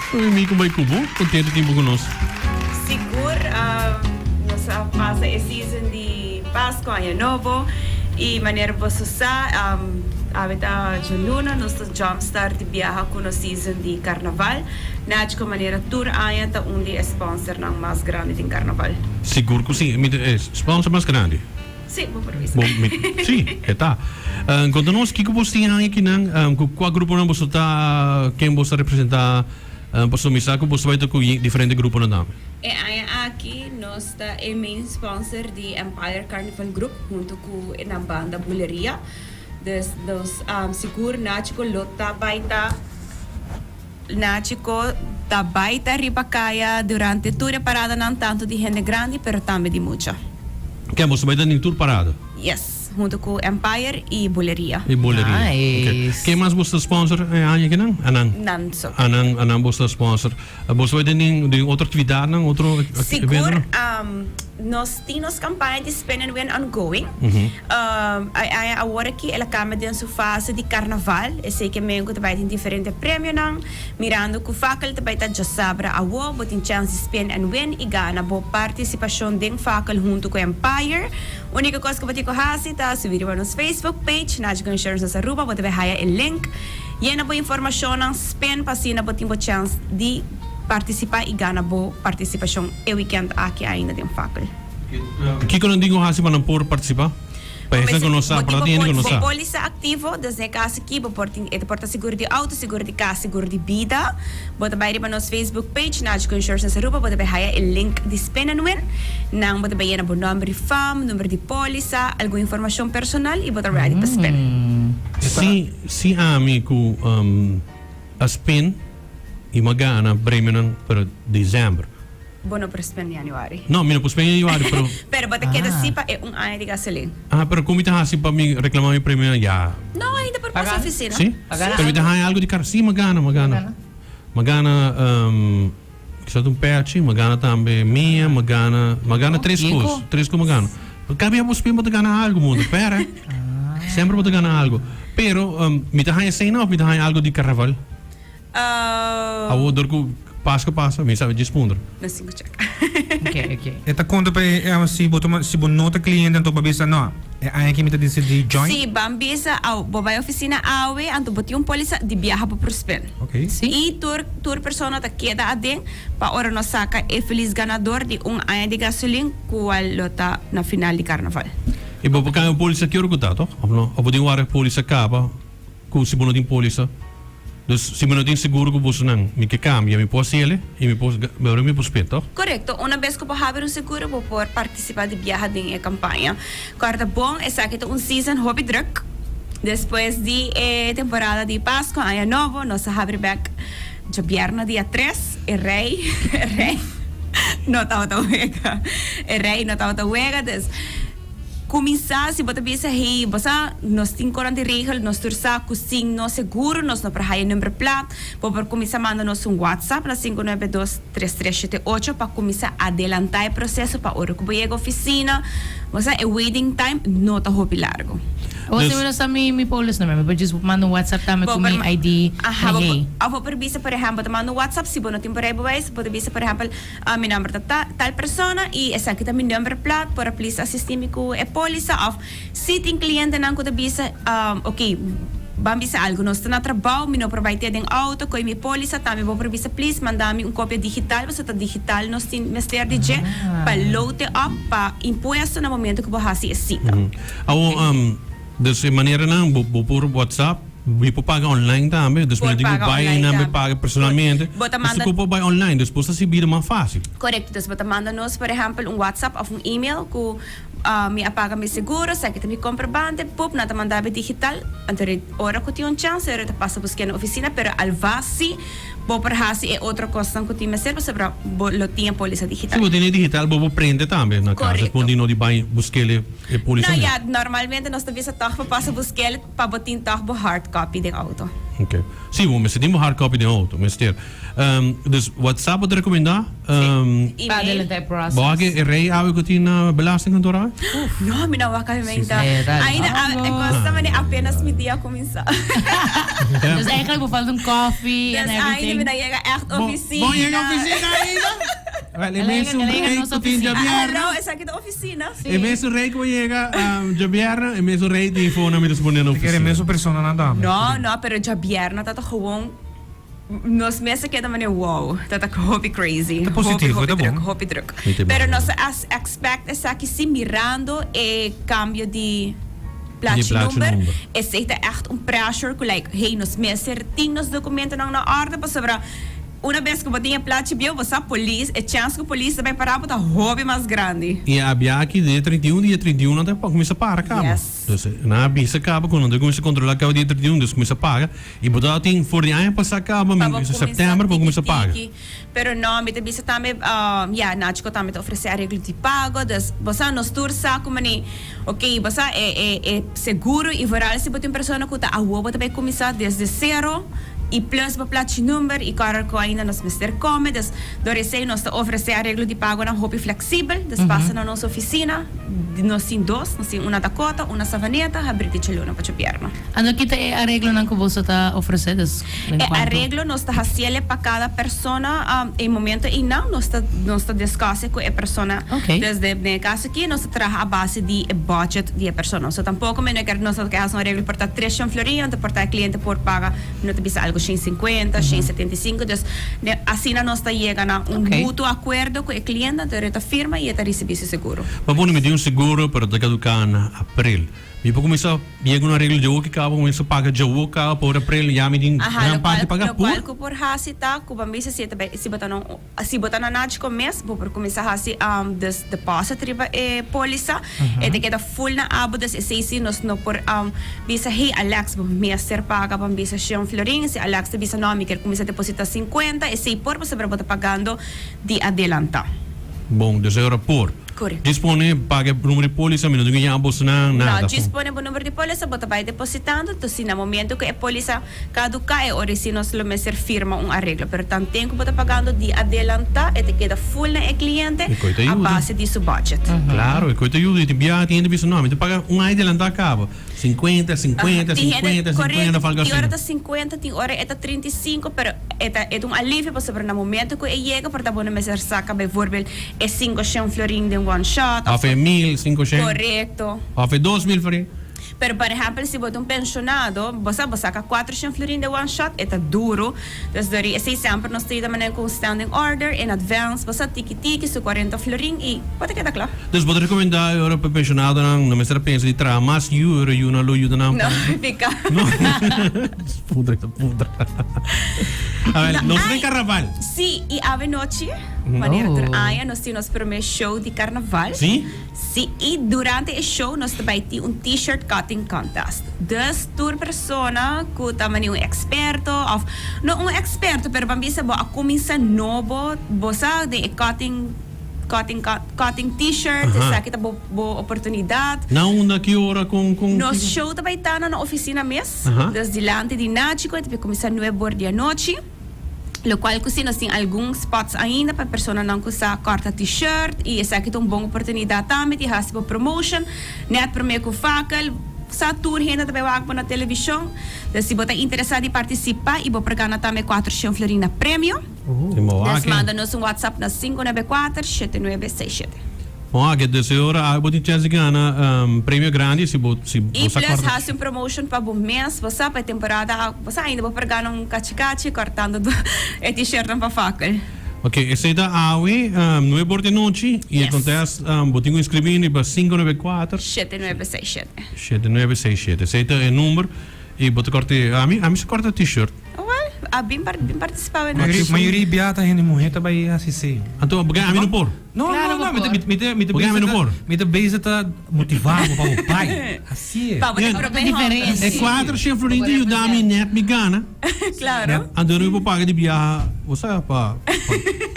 Mi ku bai ku bo, kontento tin bo ku nos. Sigur, nos a pasa e season di Pasco, Aña Nobo, y manera boso sa, awe ta djaluna, nos ta jump start di biaha ku nos season di Carnaval. Nachco manera tur aña ta un di e sponsornan mas grandi den Carnaval. Sigur ku si, mi ta e sponsor mas grandi. Si, bo por bisa. Bo, mi, si, e ta. Konta nos kiko bos tin aña kinan, ku kua gruponan boso ta, ken bos ta representá, pasobra mi sa ku bos ta bai ta ku diferente gruponan tambe. E aña aki nos ta e main sponsor di Empire Carnival Group hunto ku nan banda Buleria. Dus nos sigur Nachico lo ta bai ta. Nachico ta bai ta riba caya durante tur e paradanan tanto di hende grandi pero tambe di mucha. Ken boso bai ta den tur parada? Yes, hunto cu Empire y Buleria. Y Buleria. Nice. Ok. Ken mas boso ta sponsor e aña akinan? Anan? Nan so. Anan, anan boso ta sponsor. Boso bai den den otro actividadnan, otro Sigur, eventonan? nos tin nos campaña di Spin and Win ongoing. Aña awor aki el a cambia den su fase di carnaval, esey ke men cu ta bay tin diferente premionan, mirando cu Fakkel ta bay ta djasabra awo, bo tin chance di spin and win y gana bo participacion den Fakkel hunto cu Empire. Unico cos cu bo tin cu haci ta subi riba nos Facebook page, Nagico Insurances Aruba, bo ta bay haya e link, yena bo informacionnan, spin pa asina bo tin bo chance di participa y gana bo participacion e weekend aki ainda den Fakkel. Kiko nan tin ku hasi pa nan por partisipá? Pa esnan ku no sa, por ta tin hende ku no sa. Bo pólisa aktivo, dus den e kaso aki bo por tin, e ta por ta seguro di outo, seguro di kas, seguro di bida. Bo ta bai riba nos Facebook page, Nagico Insurance Aruba, bo ta bai haya e link di Spin and Win. Nan bo ta bai yena bo nòmber di fam, number di pólisa, algun informashon personal i bo ta ready pa spin. Si, si ami ku a spin i mi a gana premionan pero december. Bo no por spend januari. No, mi no por spend januari, pero. Pero bo ta keda si pa e un aña di gasolin. Ah, pero kon mi ta hasi pa mi reclama mi premionan? Ya. No, ainda por pasa oficina. Si? Pero mi ta haña algo di kar. Si, mi a gana, mi a gana. Mi a gana, kisas un pechi, mi a gana tambe mia, mi a gana, mi a gana tres kos. Tres kos mi a gana. Kada bia bo spend bo ta gana algo, mundo. Pera. Semper bo ta gana algo. Pero, mi ta haña esei no of mi ta haña algo di carnaval? Awor dor ku Pasko pasa, mi sabi djis pundra. No sin ku check. Ok, ok. E ta konta pa e si bo tuma si bo no ta kliente anto bo bisa no e aña aki mi ta disidí join. Si ban bisa aw bo bai ofisina awe anto bo tin un polisa di biaha bo por spend. Ok. Si. I tur tur persona ta keda aden pa ora nos saka e felis ganador di un aña di gasolin kual lo ta na final di karnaval. I bo por kambia bo polisa ki ora ku ta toch? Of no? Of bo tin wara e polisa kaba ku si bo no tin polisa? Dus si mi no tin seguro ku bosonan, mi ke kambia, mi por hasiel i mi por ora mi por spet, tòg? Korekto, una bes ku bo habri un seguro bo por partisipá di biaha den e kampaña. Kòrda bon, esaki ta un season hopi drùk. Despues di e temporada di Pasko, Aña Nobo, nos a habri bèk djabièrnè dia tres. E rei, e rei no tabata wega. E rei no tabata wega, dus. Kuminsá si bo ta bisa, Hey, bo sa, nos tin koran di regel, nos tur sa ku sin nos seguro nos no por haya number plat. Bo por kuminsá manda nos un WhatsApp na sinku nuebe dos tres tres shete ocho pa kuminsá adelantá e proseso pa ora ku bo yega ofisina, bo sa, e waiting time no ta hopi largu. Bo si no sa mi mi polis number, mi por djis manda un WhatsApp tambe ku mi ID Aha, en hey. Of bo por bisa, por ehèmpel, bo ta manda un WhatsApp si bo no tin bo rijbewijs, bo ta bisa, por ehèmpel, Mi nomber ta ta tal persona y esaki ta mi number plat, por a please asisti mi cu e polisa of si tin clientenan cu ta bisa ok ban bisa algo nos ta na trabao mi no por bay te den auto coy mi polisa tambe bo por bisa please manda mi un copia digital pasobra ta digital nos tin mester di dje pa load e op pa impuesto na momento cu bo haci e cita. Awor dus e maneranan bo por whatsapp. Mi por paga online tambe, dus mi no tin ku bai einan pa paga personalmente. Bo ta manda. Bo por bai online, dus bo ta hasi bida mas fácil. Korekto, dus bo ta manda nos por ehèmpel un WhatsApp òf un email ku mi a paga mi seguro, esaki ta mi komprobante, pup, nan ta manda bo digital, anto ora ku tin un chèns ora ta pasa busk'é na ofisina, pero alvas si bo por hasi e otro kosnan ku tin mester pasobra bo lo tin e polisa digital. Si bo tin e digital bo por prende tambe na kas, Korekto. bo no di bai busk'é e polisa. No, ya, normalmente nos ta bisa tòg pa pasa busk'é. Pa bo tin tòg bo hard copy den auto. Ok. Si, bo mester tin bo hard copy den auto, mester. Dus WhatsApp bo ta recomenda? Email. Pa adelanta e process. Bo wak e rei awe cu tin na belastingkantoor awe? No, mi no wak ainda. Ainda e cos ta mane apenas mi dia a cuminsa. Dus eigenlijk bo falta un coffee and Dus ainda everything. mi no yega echt oficina. Bo yega oficina ainda? Wel, e mesun rei cu tin djabièrnè. Hallo, esaki ta oficina. E mesun rei cu bo yega djabièrnè, e mesun rei tin fo na mi responde na Te kere oficina. mesun personanan tambe. No, no, pero djabièrnè ta ta gewoon Nos mes a keda manera wow, ta ta hopi crazy. Ta positivo, hopi, ta hopi bon. druk, hopi druk. Mi ta Pero bon. nos a expect esaki si mirando e cambio di plachi Di plachi number, number. Esey ta echt un pressure cu like, hey, nos mester tin nos documentonan na orde pasobra una bes cu bo tin e plachi bieu, bo sa polis, e chance cu polis ta bay para bo ta hopi mas grandi. Y a biaha aki dia 31, dia 31 nan ta cuminsa para caba. Yes. Dus nan a bisa caba cu nan ta cuminsa controla caba dia 31, dus cuminsa paga. Y bo ta tin for di aña pasa caba, Pa bo cuminsa september bo tiki cuminsa paga. tiki. Pero no, mi ta bisa tambe, ya, Nachico tambe ta ofrece areglo di pago. Dus, bo sa, nos tur sa cu mane, ok, bo sa, e, e, e seguro y vooral si bo tin un persona cu ta awo bo ta bay cuminsa desde cero y plus bo plachi number y cora cu ainda nos mester come. Dus, door esey nos ta ofrece areglo di pagonan hopi flexibel. Dus, pasa na nos oficina, nos tin dos, nos tin un na Dakota, un na Savaneta, habri di djaluna pa djabierno. Anto kita e areglonan ku boso ta ofresé? Dus den E kuanto. areglo nos ta hasiel pa kada persona e momento einan nos ta nos ta discuss ku e persona. Ok. Dus den e kaso aki nos ta traha a base di e budget di e persona. So tampoko mi no kier nos ta hasi un areglo por ta treshen florin anto por ta e kliente por paga mi no ta bisa algu shen sinkuenta, shen setenta i sinku. Dus asina nos ta yega na un Ok. mutuo akuerdo ku e kliente anto e ta firma i e ta risibí su seguro. Pa pone mi tin un seguro pero ta kaduká na april. Mi por kuminsá yega un areglo djawo ki kaba, kuminsá paga djawo kaba por aprel ya mi tin Aha, gran parti lokual, paga lokual pur. ku por hasi ta ku bo bisa si e ta bai, si bo ta na un, si bo ta na Nachico mes, bo por kuminsá hasi dus deposit riba e polisa, e ta keda full na abo, dus esei si nos no por bisa hey Alex bo mester paga bo bisa shen florin, si Alex ta bisa no mi kier kuminsá depositá sinkuenta, esei por pasobra bo ta pagando di adelantá. Bon, dus e ora por. Correcto. Djis pone paga e numero di polisa, mi no tin cu yama bosonan, nada. No, djis pone bo numero di polisa, bo ta bay depositando, enton si na momento cu e polisa caduca, e ora si nos lo mester firma un areglo. Pero tanten cu bo ta pagando di adelanta, e ta keda full na e cliente E coy ta a yuda. base di su budget. Claro, e coy ta yuda. Y tin biaha tin hende bisa, no, mi ta paga un aña adelanta caba. Cincuenta, cincuenta, Tin hende, cincuenta, correcto, cincuenta, of algo tin ora asina. ta cincuenta, tin ora e ta 35, pero e ta e ta un alivio pasobra na momento cu e yega por ta bo no mester saca bijvoorbeeld e cinco shen florin den one shot Of e mil, cinco shen. Correcto. Of e 2000 florin. Pero por ehempel si bo ta un pensionado, bo sa bo saca cuatro shen florin den one shot, e ta duro. Dus dor esey semper nos ta yuda manera cu un standing order in advance, bo sa tiki tiki su cuarenta florin y bo ta keda cla. Dus bo ta recomenda e ora pa pensionadonan no mester a pensa di traha mas yu, ora yu nan lo yuda nan No, pa. pica. No. Pudra, ta pudra. A ver, No, nos ta den ai. carnaval. Si, y awe nochi, manera Oh. tur aña, nos tin nos prome show di carnaval. Si? Si, y durante e show nos ta bay tin un t-shirt cutting contest. Dus tur persona cu ta mani un experto of, no un experto, pero ban bisa bo a cuminsa nobo, bo sa den e cutting, cutting, cutting t-shirt, Aha. esaki ta bo, bo oportunidad. Na unda, ki ora, con, con? Nos show ta bay ta na na oficina mes, Aha. dus dilanti di Nachico, e ta bay cuminsa nuebe or di anochi. Locual cu si nos tin algun spots ainda pa personanan cu sa corta t-shirt y esaki ta un bon oportunidad tambe di haci bo promotion net prome cu fakel sa tur hende ta bay wak bo na television. Dus si bo ta interesa di participa y bo por gana tambe cuatrocion florin na premio. Dus manda nos un WhatsApp na 594 7967. Bon, aki dus e ora abo tin chance di gana premio grandi si bo si bo Y sa plus corta. haci un promotion pa bo mes, bo sa pa e temporada bo sa ainda bo por gana un cachi cachi cortando e t-shirtnan pa fakkel. Ok, esey ta awe nuebe or di anochi y e Yes. contest bo tin cu inscribi riba 594. 7967. 7967, esey ta e number y bo ta corta e ami ami sa corta t-shirt. Well, a bin bin participa awe Mayoria nochi. mayoria bia ta hende muhe ta bay haci esey. Anto bo ami no por. No, Claro, no, no, bo mi ta, por. mi ta, mi ta Porque bezig ami no ta, por. mi ta bezig ta motivá bo pa bo bai. Así e. Pa bo ta Yeah. probé Diferencia. E cuatro shen florin ta yuda mi net mi gana. Claro. Anto mi por paga di biaha, bo sa, pa, pa,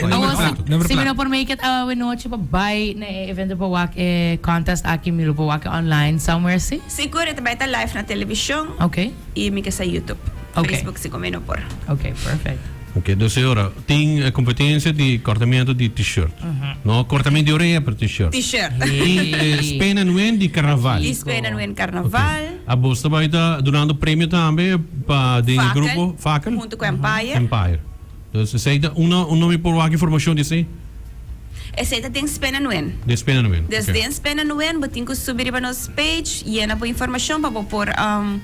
pa Awor, Number si, plat, number si mi plat. no por make it awe nochi pa bai na e evento pa wak e contest aki, mi lo por wak e online somewhere, si? Sigur, e ta bai ta live na television Ok. y mi ke sa YouTube. Ok. Facebook si ku mi no por. Ok, perfect. Ok, dus e ora tin e competencia di cortamento di t-shirt. No cortamento di orea, pero t-shirt. T-shirt. Tin eh, spin and win di carnaval. Di spin and win carnaval. Abo ta bay ta dunando premio tambe pa den Fakel. grupo Fakel. Hunto cu Empire. Empire. Dus esey ta unda unda mi por wak informacion di esey? Esey ta den Spin and Win. Den Spin and Win. Dus ok. den Spin and Win bo tin cu subi riba nos page, yena bo informacion pa bo por um,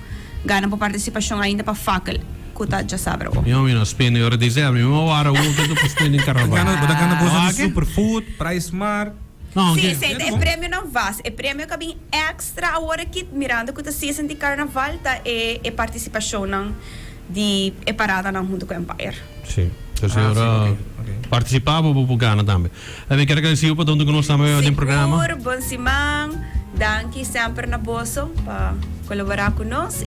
gana bo participacion ainda pa Fakel, cu ta djasabra bo. Yo mi no spin e ora december, mi mo wara un tanto pa spin den carnaval. Gana, bo ta gana cosa di Wak? Superfood, Price Smart. No, Sí, ok. esey ta e premionan vast. E premio cu a bin extra awor aki, mirando cu ta season di carnaval, ta e e participacionnan di e paradanan hunto cu Empire. Sí. Dus Ah, ora sí, ok, ok. participa bo bo por gana tambe. En mi kier agradeci pa donde cu nos tambe den programa. Sigur, bon siman. Danki semper na boso pa colabora cu nos.